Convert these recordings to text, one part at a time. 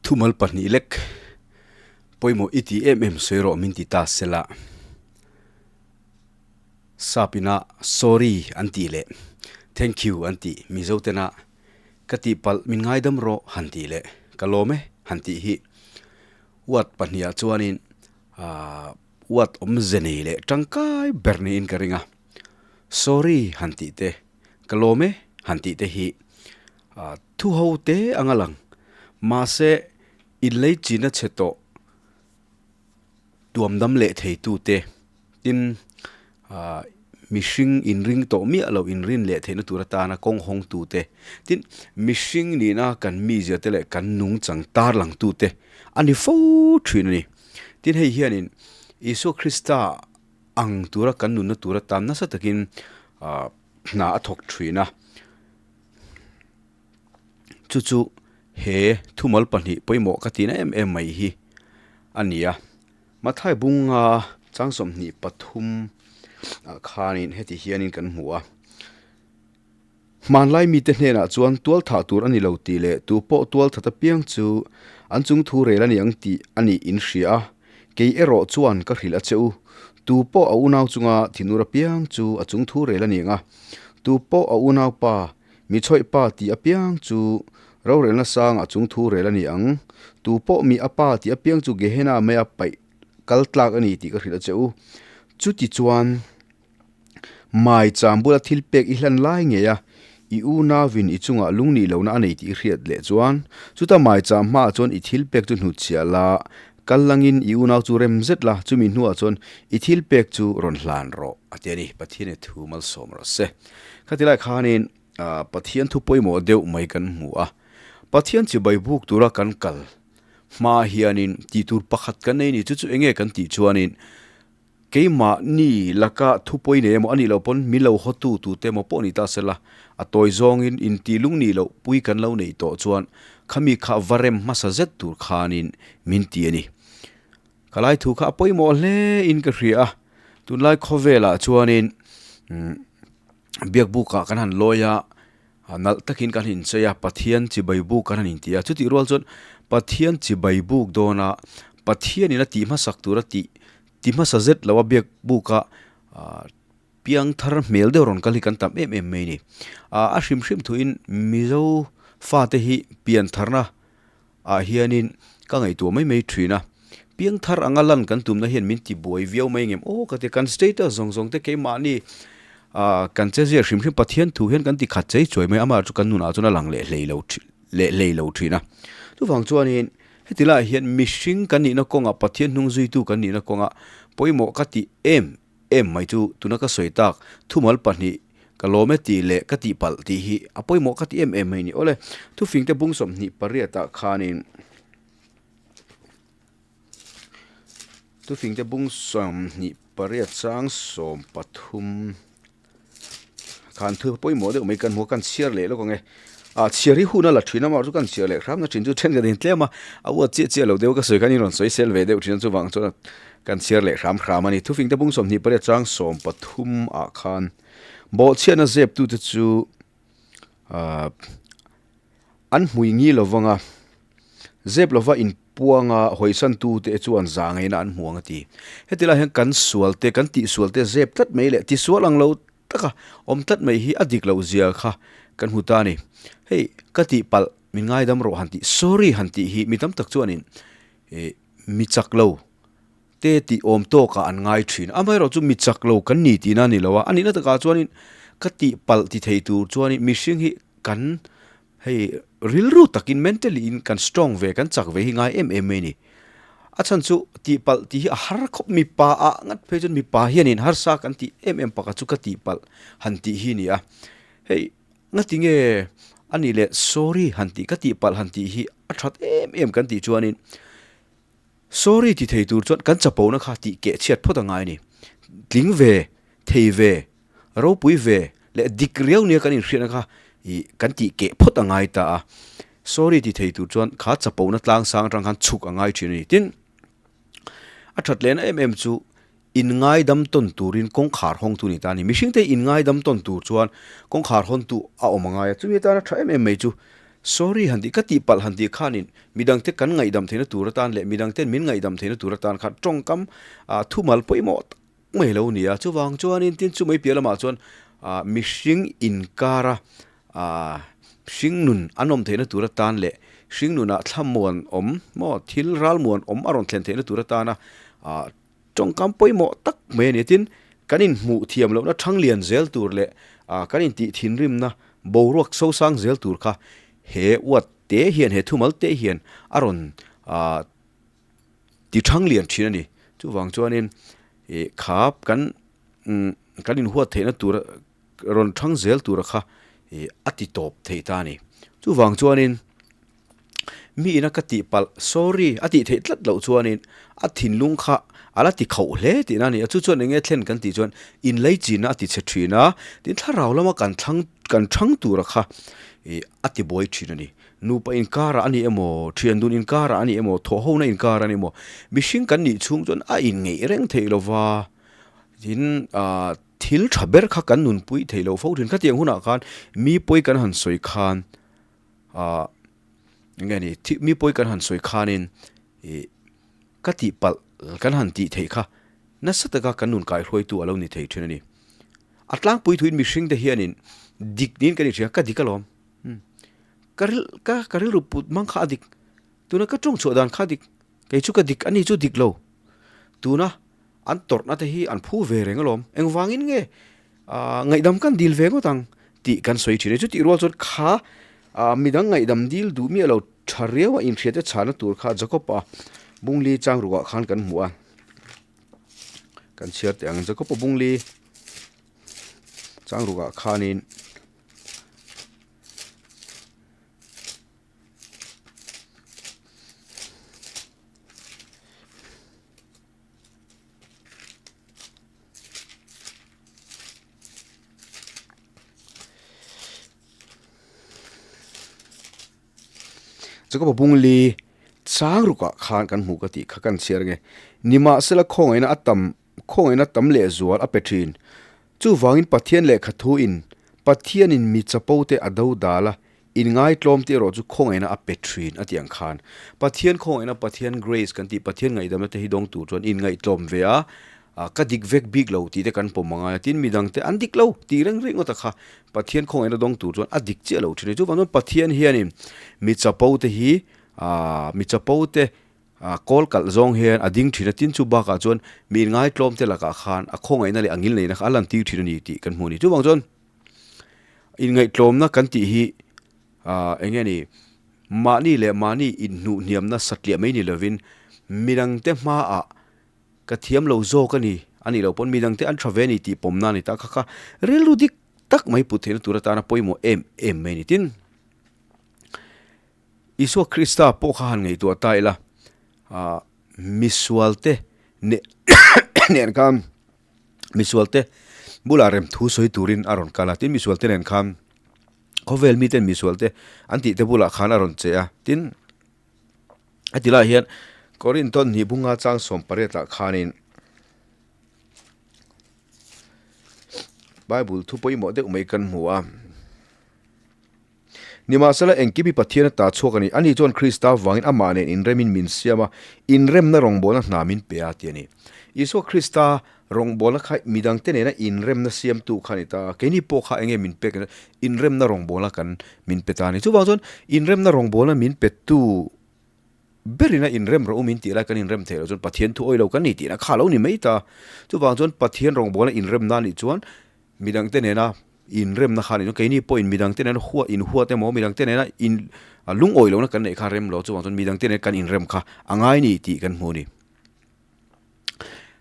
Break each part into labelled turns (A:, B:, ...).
A: Thumal pahnih lek pawimawh i ti em em sawi rawh min ti ta sela. Sap ina sorry an tih leh thank you an tih Mizo tena ka tihpalh min ngaidam rawh han tih leh ka lawm e han tih hi word pahniha chuanin ahh word awmze nei leh tangkai ber niin ka ring a. Sorry han tih te ka lawm e han tih te hi ahh thu ho te anga lang mahse inlei china chhe tawh tuam dam leh thei tu te tin ahh mihring inring tawh miah loh inrin leh theihna tur atana kawng hawng tu te tin mihring nihna kan mizia te leh kan nungchang tar lang tu te a ni fo thin a ni. Tin hei hianin Isua Krista ang tura kan nunna tur atan nasa takin ahh hna a thawk thin a. Chu chu he thumal pahnih pawimawh ka tihna em em mai hi a ni a. Mathai bunga chang 23 ah khanin heti hianin kan hmu a. Hmanlai mite hnenah chuan tual thah tur a ni lo tih leh tu pawh tual that apiang chu an chung thu rel a ni ang tih a nih in hria a. Kei erawh chuan ka hrilh a che u. Tu pawh a unau chunga thinur apiang chu a chung thu rel a ni ang a. Tu pawh a unaupa Mi chhawih pa tih apiang chu rorelna sangah chung thu rel a ni ang. Tu pawh mi a pa tih apiang chu Gehenna maia paih kal tlak a ni tih ka hrilh a che u. Chuti chuan mai cham bula thil pek i hlan lai ngei a, i unauin i chungah lungnih lohna a nei tih i hriat leh chuan chuta mai cham hmaah chuan i thil pek chu hnutchhiah la, kal langin i unau chu rem zet la, chumi hnuah chuan i thil pek chu rawn hlan rawh a ti a ni. Pathian i thu malsawm rawh se. Khatilai khanin Pathian thu pawimawh deuh mai kan hmu a, Pathian chibai buk tura kan kal hma hianin tih tur pakhat kan nei ni, chu chu enge kan tih chuanin keimahni laka thu pawi nei emaw a nih loh pawn min lo hawtu tute emaw pawh ni ta sela, a tawi zawngin intih lung nih loh pui kan lo neih tawh chuan khami kha va rem hmasa zet tur khanin min ti a ni. Ka lai thu kha a pawimawh hle in ka hria a, tunlai khawvelah chuanin biakbukah kan han lawi a, nalh takin kan inchei a, Pathian chibai buk kan han inti a, chutih rual chuan Pathian chibai buk dawna Pathianin a tih hmasak tura tih ti hmasa zet lo a biakbuka piang thar hmel deuh rawn kal hi kan tam em em mai a ni. A hrim hrim thuin Mizo fate hi pian tharna ah hianin ka ngaihtuah mai mai thin a, piangthar anga lan kan tumna hian min ti buai viau mai ngem aw ka ti kan status zawng zawng te keimahni ah kan che zia hrim hrim Pathian thu hian kan ti khat chei chuai mai amah chu kan nunah chuan a lang leh hlei lo leh hlei lo thin a, chuvang chuanin heti laiah hian mihring kan nihna kawngah Pathian hnung zuitu kan nihna kawngah pawimawh ka ti em em mai chu tuna ka sawi tak thumal pahnih ka lawm e tih leh ka tih palh tih hi a pawimawh ka ti em em mai ni. Awle, thufingte bung 28 ah khanin thufingte bung 28 chang 13 khan thu pawimawh deuh mai kan hmu a, kan chhiar leh lawk ang e. Ah chhiar hi hun a la thin a, mahse kan chhiar leh hram na thin chu then ka din tlem a, a uat chiah chiah lo deuh ka sawi khan in rawn sawi sel ve deuh thin a, chuvang chuan kan chhiar leh hram hram a ni. Thufingte bung 28 chang 13 ah khan bawhchhiatna zep tute chu ah an hmui ngi lovang a, zep lova in puanga hawisan tute chuan za ngeina an hmu ang a ti. Heti lai hian kan sual te, kan tihsual te zep tlat mai leh tisual ang lo taka awm tlat mai hi a dik loh zia kha kan hmu ta a ni. Hei ka tihpalh min ngaidam rawh han tih, sorry han tih hi mi tam tak chuanin ih mi chak lo te tih awm tawkah an ngai thin. Amaherawhchu mi chak lo kan ni tihna a ni lo a, a nihna takah chuanin ka tihpalh ti thei tur chuanin mihring hi kan Hei rilru takin mentally in kan strong ve kan chak ve hi ngai em em mai a ni. A chhan chu tihpalh tih hi a har khawp mipa ah ngat phei chuan mipa hianin harsa kan tih em em pakhat chu ka tihpalh han tih hi a ni a. Hei ngati nge a nih leh sorry han tih ka tihpalh han tih hi a that em em kan tih chuanin sorry ti thei tur chuan kan chapona kha tih keh chhiat phawt a ngai a ni. Tling ve thei ve Ropui ve leh dik riau nia kan inhriatna kha ih kan tih keh phawt a ngai ta a, sorry ti thei tur chuan kha chapona tlang sang atang khan chhuk a ngai thin a ni. Tin, a that lehna em em chu inngaidam tawn turin kawngkhar hawngtu ni ta a ni. Mihringte inngaidam tawn tur chuan kawngkhar hawntu a awm a ngai a, chumi atana tha em em mai chu. Sorry han tih, ka tihpalh han tih khanin midangte kan ngaihdam theihna tur atan leh midangten min ngaihdam theihna tur atan khan tawngkam thumal pawimawh tak mai lo ni a. Chuvang chuanin tin chu mai piah lamah chuan mihring inkara hringnun an awm theihna tur atan leh hringnunah thlamuan awm maw thil ralmuan awm a rawn thlen theihna tur atana Tawngkam pawimawh tak mai a ni. Tin, kan inhmuh thiam lohna thang lian zel tur leh kan intih thinrimna boruak sosang zel tur kha he uat te hian, he thumal te hian a rawn ti thang lian thin a ni. Chuvang chuanin kha kan kan inhuat theihna tur rawn thang zel tura kha a ti tawp thei ta a ni. Chuvang chuanin. Mi ina ka tih palh, sorry, a tih theih tlat loh chuanin a thinlung kha a la ti khauh hle tihna a ni a. Chu chuan eng nge thlen kan tih chuan inleichina a ti chhe thin a, tin thlarau lama kan thlang kan thang tura kha ih a ti buai thin a ni. Nupa inkarah a ni emaw, thian dun inkarah a ni emaw, thawhhona inkarah a ni emaw, mihring kan nih chhung chuan a inngeih reng theih lova, tin ah thil tha ber kha kan nunpui theih loh fo thin. Khatiang hunah khan mi pawi kan han sawi khan, ah eng nge ni thih mi pawi kan han sawi khanin ih ka tih palh kan han tih theih kha nasa taka kan nun kaihruaitu a lo ni thei thin a ni. A tlangpui thuin mihring te hianin dik niin kan inhria ka dik alawm umm ka ril ka ka rilru put mang kha a dik tuna ka tawng chhuah dan kha a dik kei chu ka dik a ni chu dik lo tuna an tawrhna te hi an phu ve reng alawm engvangin nge Aaa ngaihdam kan dil ve ngawt ang tih kan sawi thin a, chutih rual chuan kha aaa midang ngaihdam dil duh miah lo tha riau a inhriat te chhahna tur kha Jacob-a Bungli chang rukah khan kan hmu a, kan chhiar teh ang Jacob-a Bungli chang rukah khanin. Jacob-a bungli chang rukah khan kan hmuh ka tih kha kan chhiar nge. Nimahsela khawngaihna a tam khawngaihna tam lehzual a pe thin. Chuvangin Pathian lehkha thuin Pathianin mi chapo te a do dal a, Inngaitlawm tih erawh chu khawngaihna a pe thin a tih ang khan Pathian khawngaihna, Pathian grace kan tih, Pathian ngaihdamna te hi dawng tur chuan inngaihtlawm ve a, ka dik vek bik lo tih te kan pawm angai a, tin midang te an dik lo tih reng reng ngawt a kha Pathian khawngaihna dawng tur chuan a dik chiah lo thin a ni. Chuvang chuan Pathian hianin mi chapo te hi mi chapo te kawl kalh zawng hian a ding thin a, tin chu bakah chuan mi inngaitlawm te lakah khan a khawngaihna leh a ngilneihna kha a lantir thin a ni tih kan hmu a ni. Chuvang chuan. Inngaihtlawmna kan tih hi ah eng nge ni mahni leh mahni inhnuh hniamna satliah mai ni lovin midangte hmaah ka thiam lo zawk a ni a nih loh pawn midangte an tha ve a ni tih pawmna a ni ta kha kha rilru dik tak mai put theihna tur atana pawimawh em em mai a ni. Tin, Isua Krista pawh kha han ngaihtuah ta ila ah misualte neh nen khan Misualte bulah rem thu sawi turin a rawn kal a, tin misualte nen khan khawvel miten misualte an tihte bulah khan a rawn che a, tin a ti lai hian Korinthon hnih bunga chang 18 ah khanin Bible thu pawimawh deuh mai kan hmu a. Nimahsela, engkim hi Pathian a ta chhuak a ni. Ani chuan Krista vangin amah nen inremin min siam a, inremna rawngbawlna hna min pe a, ti a ni. Isua Krista rawngbawlna kha midangte nena inremna siamtu kha a ni ta a, keini pawh kha enge min pek inremna rawngbawlna kan min pe ta a ni. Chuvang chuan inremna rawngbawlna min petu berin a inrem rawh u min tih lai kan inrem theih loh chuan Pathian thu awilo kan ni tihna kha a lo ni mai ta. Chuvang chuan Pathian rawngbawlna inremna a nih chuan midangte nena inremna kha a nih chuan keini pawhin midangte nena hua inhuat emaw midangte nena in lungawi lohna kan neih kha rem lo chuvang chuan midangte nena kan inrem kha a ngai ni tih kan hmu a ni.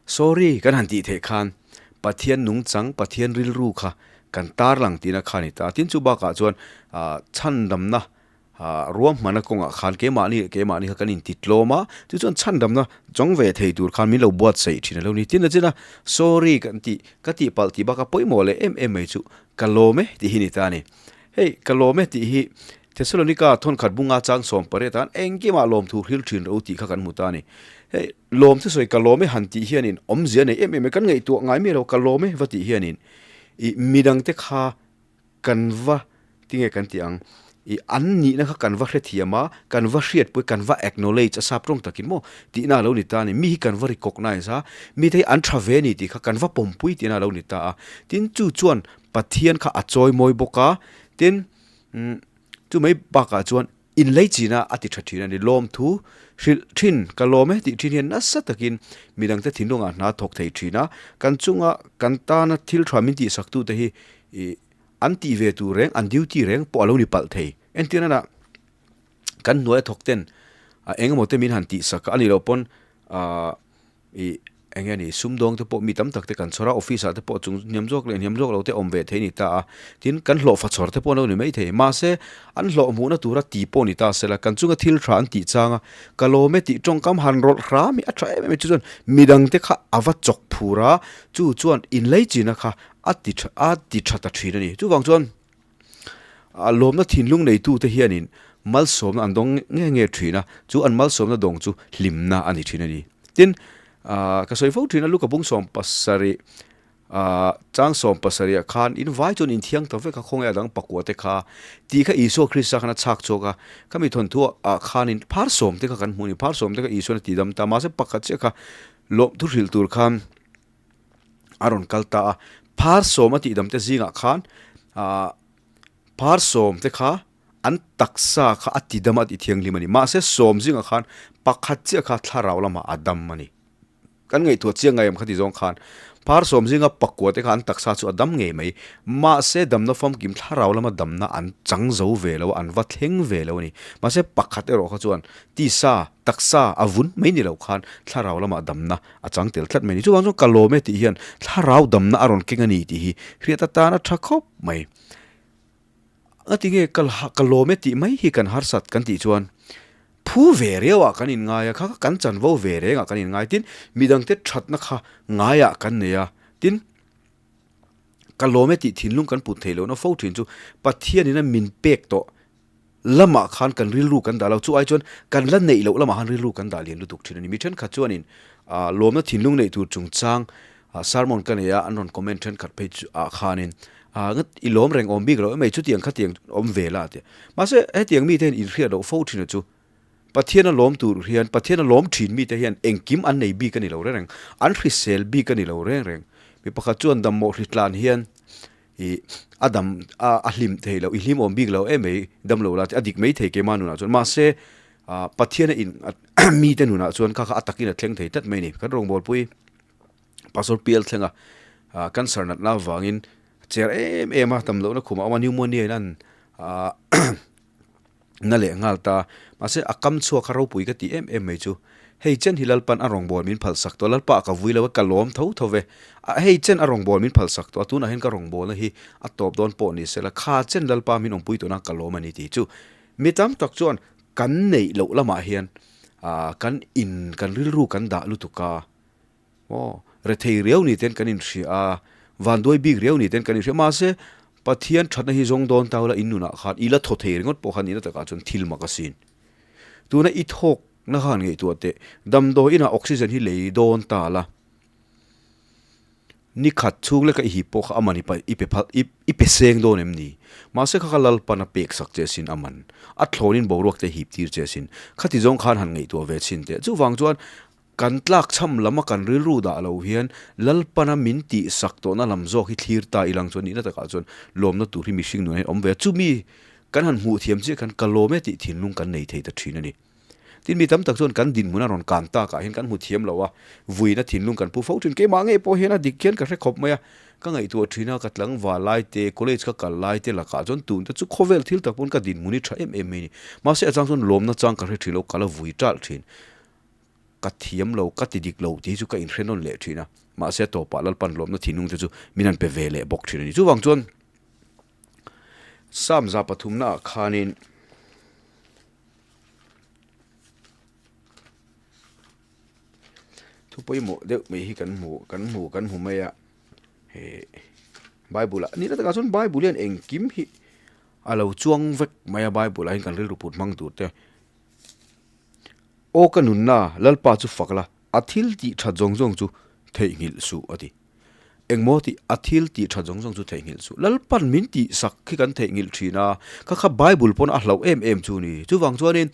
A: Sorry kan han tih theih khan Pathian nungchang, Pathian rilru kha kan tarlang tihna kha a ni ta. Tin chu bakah chuan chhandamna Ruahmana kawngah khan keimahni leh keimahni kha kan intitlawm a, chu chuan chhandamna chawng ve thei tur khan min lo buatsaih thin a lo ni. Tin a chin a, sorry kan tih, ka tihpalh tih baka pawimawh leh em em mai chu ka lawm e tih hi ni ta a ni. Hei, ka lawm e tih hi Thessalonika thawnkhat bunga chang 18 ah khan engkimah lawmthu hril thin rawh u tih kha kan hmu ta a ni. Hei, lawm chu sawi ka lawm e han tih hianin awmzia nei em em e, kan ngaihtuah ngai miah lo ka lawm e va tih hianin ih midangte kha Kan va tinge kan tih ang? I an nihna kha kan va hrethiam a, kan va hriatpui, kan va acknowledge a sap tawng takin maw tihna a lo ni ta a ni. Mi hi kan va recognize a, mite hi an tha ve a ni tih kha kan va pawmpui tihna a lo ni ta a. Tin, chu chuan Pathian kha a chawimawi bawk a, tin, chu mai bakah chuan inlei china a ti tha thin a ni. Lawmthu hrilh thin, ka lawm e tih thin hian nasa takin midangte thinlungah hna thawk thei thin a, kan chunga kan tana thil tha min tihsaktute hi ih An tih ve tur reng, an duty reng pawh a lo ni palh thei. Entir nana kan hnuaia thawk ten eng emaw te min han tih sak a, a nih loh pawn ih eng nge ni sumdawng te pawh mi tam tak te kan chhawr a, office ah te pawh chung hniam zawk leh hniam zawk lo te awm ve thei a ni ta a. Tin, kan hlawhfa chhawr te pawh an lo ni mai thei. Mahse, an hlawh hmuhna tura ti pawh ni ta sela, kan chunga thil tha an tih chang a, ka lawm e tih tawngkam han rawlh hram hi a tha em em e. Chu chuan midangte kha a va chawk phur a, chu chuan inleichina kha A ti tha a ti tha ta thin a ni. Chuvang chuan a lawmna thinlung neitute hianin malsawmna an dawng nge nge thin a, chu an malsawmna dawng chu hlimna a ni thin a ni. Tin, ah ka sawi fo thin a, Luka bung 17 ah chang 70 ah khan in vai chuan in thiang ta vek a, khawnge a dang pakua te kha tih kha Isua Krista khan a chhak chhuak a, khami thawnthu ah khanin phar sawm te kha kan hmu a ni, phar sawm te kha Isuan a ti dam ta, mahse pakhat chiah kha lawmthu hrilh tur khan a rawn kal ta a, phar sawm a tihdam te zingah khan ahh phar sawm te kha an taksa kha a tidam a tih thianghlim a ni. Mahse sawm zingah khan pakhat chiah kha thlarau lamah a dam a ni. Kan ngaihtuah chiang ngai em kha ti zawng khan phar sawm zinga pakua te kha an taksa chu a dam ngei mai. Mahse damna famkim thlarau lama damna an chang zo ve lo a, an va thleng ve lo a ni. Mahse pakhat erawh kha chuan tisa, taksa a vun mai ni lo khan thlarau lamah damna A chang tel tlat mai ni. Chuvang chuan ka lawm e tih hian thlarau damna a rawn keng a ni tih hi hriat atan a tha khawp mai. Ngatinge ka lawm e tih mai hi kan harsat kan tih chuan phu ve riauah kan inngai a, kha kha kan chanvo ve rengah kan inngai. Tin, midangte thatna kha ngaiah kan nei a, tin, ka lawm e tih thinlung kan put theih lohna fo thin chu Pathianin a min pek tawh lamah khan kan rilru kan dah lo, chu ai chuan kan la neih loh lamah khan rilru kan dah lian lutuk thin a ni. Mi thenkhat chuanin ah lawmna thinlung neih tur chungchang ah sermon ka nei a, an rawn comment thenkhat phei chu ah khanin ah ngat i lawm reng awm bik loh emai chutiang khatiang awm ve la tia. Mahse hetiang mite hian inhriat loh fo thin a chu Pathian a lawm tur hian Pathian a lawm thin mite hian engkim an nei bik a ni lo reng reng, an hrisel bik a ni lo reng reng. Mi pakhat chuan dammawh hritlan hian I a dam a a hlim thei lo, i hlim awm bik lo em mai dam lo la tih a dik mai thei keimah nunah chuan. Mahse ah Pathian a in mite nunah chuan kha kha a takin a thleng thei tlat mai a ni. Kan rawngbawlpui Pastor Pial thlenga ah cancer natna avangin cher em em a dam lohna khumah a awm a, pneumonia in an ah na leh nghal ta. Mahse, a kam chhuak kha ropui ka ti em em mai chu. Hei chen hi Lalpan a rawngbâwl min phalsak tawh a, Lalpa ka vui lo e, ka lawm tho tho ve. A, hei chen a rawngbâwl min phalsak tawh a, tunah hian ka rawngbâwlna hi a tawp dawn pawh ni sela, kha chen Lalpa min awmpui tawhna ka lawm a ni tih chu. Mi tam tak chuan kan neih loh lamah hian kan in, kan rilru kan dah lutuk a. Aw, rethei riau ni ten kan inhria a, vanduai bik riau ni ten kan inhria. Mahse, Pathian thatna hi zawng dawn ta ula in nunah khan i la thaw thei ringawt pawh khan nihna takah chuan thil mak asin. Tuna i thawkna khan ngaihtuah teh, damdawi inah oxygen hi lei dawn ta la, ni khat chhung leka i hip pawh kha a man i pe phal i pe seng dawn em ni? Mahse kha kha Lalpan a pek sak che asin a man, a thlawnin boruak te hip tir che asin. Khati zawng khan han ngaihtuah ve chhin teh. Chuvang chuan Kan tlakchham lama kan rilru dah lo hian Lalpana min tihsak tawhna lam zawk hi thlir ta ilang chuan nihna takah chuan lawmna tur hi mihring nunah hian awm ve a, chumi kan han hmuh thiam chiah khan ka lawm e tih thinlung kan nei thei ta thin a ni. Tin, mi tam tak chuan kan dinhmun a rawn kan takah hian kan hmu thiam lo a, vuina thinlung kan pu fo thin. Keimah ngei pawh hian a dik hian ka hre khawp mai a, ka ngaihtuah thin a, ka tlangval lai te, college ka kal lai te lakah chuan tun te chu khawvel thil tak pawn ka dinhmun hi tha em em mai a ni. Mahse a chang chuan lawmna chang ka hre thin lo, ka la vui ṭalh thin. Ka thiam lo, ka ti dik lo tih hi chu ka inhre nawn leh thin a, mahse a tawpah Lalpan lawmna thinlung te chu min han pe ve leh bawk thin a ni. Chuvang chuan Psalm 103 naah khanin thu pawimawh deuh mai hi kan hmu kan hmu kan hmu mai a, he Bible ah nihna takah chuan Bible hian engkim hi a lo chuang vek mai a, Bible ah hian kan rilru put hmang tur te Aw ka nunna, Lalpa chu fak la, a thil tih that zawng zawng chu theihnghilh suh, a ti. Engmaw tih a thil tih tha zawng zawng chu theihnghilh suh. Lalpan min tih sak khi kan theihnghilh thin a, kha kha Bible pawn a hlauh em em chu ni. Chuvang chuanin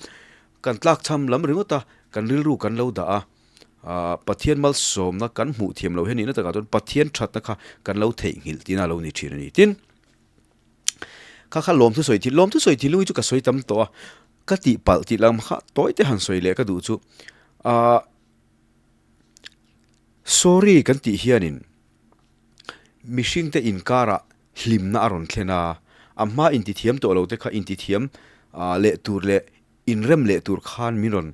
A: kan tlakchham lam ringawt a, kan rilru kan lo dah a, aah Pathian malsawmna kan hmuh thiam loh hian nihna takah chuan Pathian thatna kha kan lo theihnghilh tihna a lo ni thin a ni. Tin, kha kha lawmthu sawi thil, lawmthu sawi thinlung hi chu ka sawi tam tawh a, ka tihpalh tih lam kha tawi te han sawi leh ka duh chu, aah Sorry kan tih hianin mihringte inkarah hlimna a rawn thlen a, a hma intithiam tawh lo te kha intithiam leh tur leh inrem leh tur khan min rawn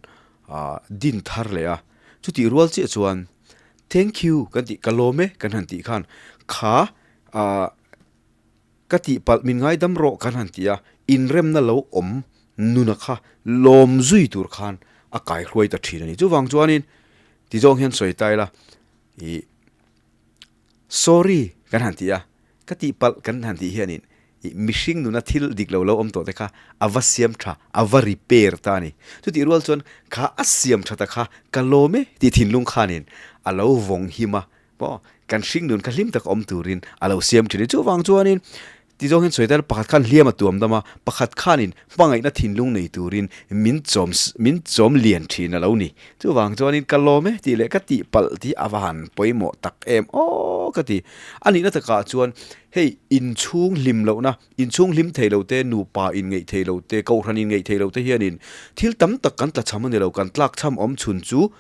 A: din thar leh a. Chutih rual chiah chuan thank you kan tih, ka lawm e kan han tih khan kha Ka tihpalh min ngaidam rawh kan han ti a, inremna lo awm nuna kha lawm zui tur khan a kaihruai ta thin a ni. Chuvang chuanin ti zawng hian sawi ta ila, ih sorry kan han ti a, ka tihpalh kan han tih hianin ih mihring nuna thil dik lo lo awm tawh te kha a va siam tha, a va repair ta a ni. Chutih rual chuan kha a siam tha ta kha ka lawm e tih thinlung khanin a lo vawng him a, Maw? Kan hringnun kha hlim tak awm turin a lo siam thin a ni. Chuvang chuanin tizawng hian sawi ta ila pakhat khan hliam a tuam dam a, pakhat khanin hmangaihna thinlung nei turin min chawm min chawm lian thin a lo ni. Chuvang chuanin ka lawm e tih leh ka tih palh tih a va han pawimawh tak em aw ka ti. A nihna takah chuan hei inchhung hlim lohna, inchhung hlim thei lo te, nupa inngeih thei lo te, kohhran inngeih thei lo te hianin thil tam tak kan tlachham a ni lo, kan tlakchham awm chhun chu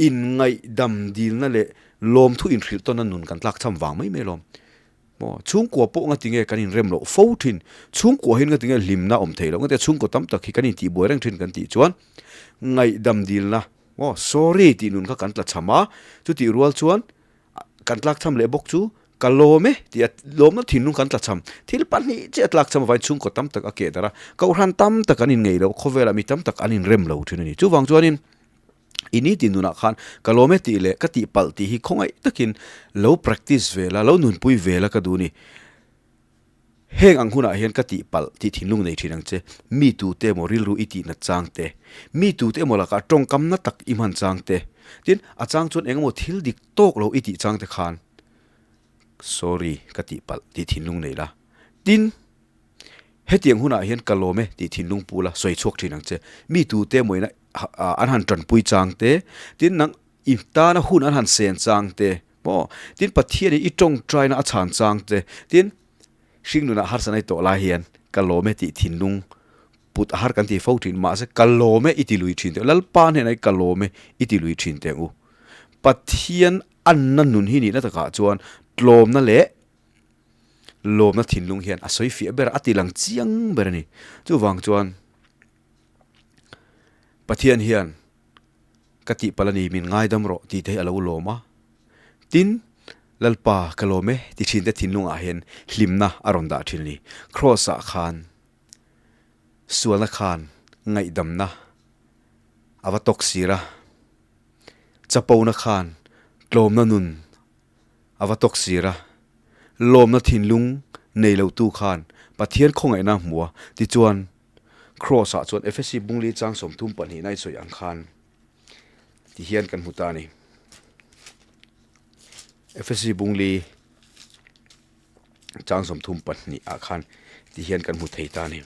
A: Inngaihdam dilna leh lawmthu inhrilh tawnna nun kan tlakchham vang mai mai alawm. Maw? Chhungkua pawh ngatinge kan inrem loh fo thin? Chhungkua hian ngatinge hlimna awm theih loh? Ngatinge chhungkaw tam tak hi kan intihbuai reng thin kan tih chuan ngaihdam dilna, maw, sorry tih nun kha kan tlachham a, chutih rual chuan kan tlakchham leh bawk chu ka lawm e tih a lawmna thinlung kan tlachham. Thil pahnih chiah a tlakchham avangin chhungkaw tam tak a keh darh a, kohhran tam tak an inngeih loh, khawvelah mi tam tak an inrem lo thin a ni. Chuvang chuanin. I ni tih nunah khan ka lawm e tih leh ka tih palh tih hi khawngaih takin lo practice ve la, lo nunpui ve la ka duh ni. Heng ang hunah hian ka tih palh tih thinlung nei thin ang che. Mi tute emaw rilru i tih nat chang te, mi tute emaw lakah tawngkamna tak i hman chang te, tin a chang chuan eng emaw thil dik tawk lo i tih chang te khan sorry ka tih palh tih thinlung nei la. Tin. Hetiang hunah hian ka lawm e tih thinlung pu la sawi chhuak thin ang che. Mi tute mawina an han tanpui chang te, tin nang i tana hun an han sen chang te maw, tin Pathianin i tawngtaina a chhan chang te, tin hringnunah harsa nei tawh lai hian ka lawm e tih thinlung put a har kan ti fo thin. Mahse ka lawm e i ti lui thin teh u, Lalpa hnenah i ka lawm e i ti lui thin teh u. Pathian anna nun hi nihna takah chuan tlawmna leh Lawmna thinlung hian a sawi fiah ber a, a ti lang chiang ber a ni. Chuvang chuan Pathian hian ka tihpalh a ni, min ngaidam rawh tih te hi a lo lawm a. Tin, Lalpa ka lawm e ti thin te thinlungah hian hlimna a rawn dah thin a ni. Kraws-ah khan sualna khan ngaihdamna a va tawk sir a, chapona khan tlawmna nun A va tawk sir a, lawmna thinlung nei lo tu khan Pathian khawngaihna a hmu a, tichuan Kraws ah chuan Efesi bungli chang 32 na i sawi ang khan ti hian kan hmu ta a ni. Efesi bungli chang 32 ah khan ti hian kan hmu thei ta a ni.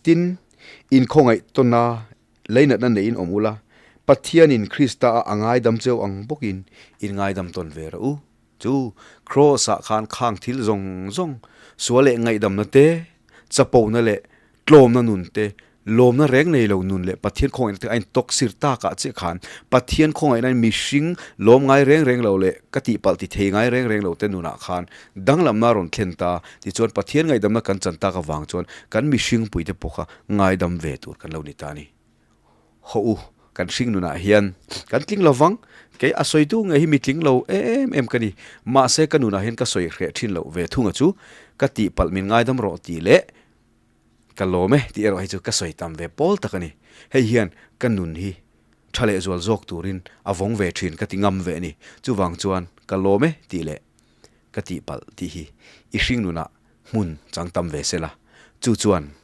A: Tin, inkhawngaih tawna Leinatna neiin awm ula, Pathianin Krista-a a ngaidam cheu ang bawkin in ngaidam tawn ve rawh u. Chu Kraws-ah khan khang thil zawng zawng, sual leh ngaihdamna te, chapona leh tlawmna nun te, lawmna reng nei lo nun leh Pathian khawngaihna te a intawk sir takah chiah khan Pathian khawngaihnain mihring lawm ngai reng reng lo leh ka tihpalh ti thei ngai reng reng lo te nunah khan danglamna a rawn thlen ta. Tichuan Pathian ngaihdamna kan chan tak avang chuan kan mihring puite pawh kha ngaidam ve tur kan lo ni ta a ni. Haw u, kan hring nunah hian kan tling lo vang, kei a sawitu nge hi mi tling lo em em ka ni, mahse ka nunah hian ka sawi hreh thin loh ve thunga chu ka tihpalh min ngaidam rawh tih leh ka lawm e tih erawh hi chu ka sawi tam ve pawl tak a ni. Hei hian ka nun hi tha leh zual zawk turin a vawng ve thin ka ti ngam ve a ni. Chuvang chuan ka lawm e tih leh ka tihpalh tih hi i hring nunah hmun chang tam ve sela, chu chuan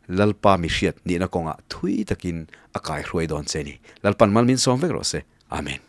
A: Lalpa mi hriat nihna kawngah thui takin a kaihruai dawn che ni. Lalpan mal min sawm vek rawh se. Amen.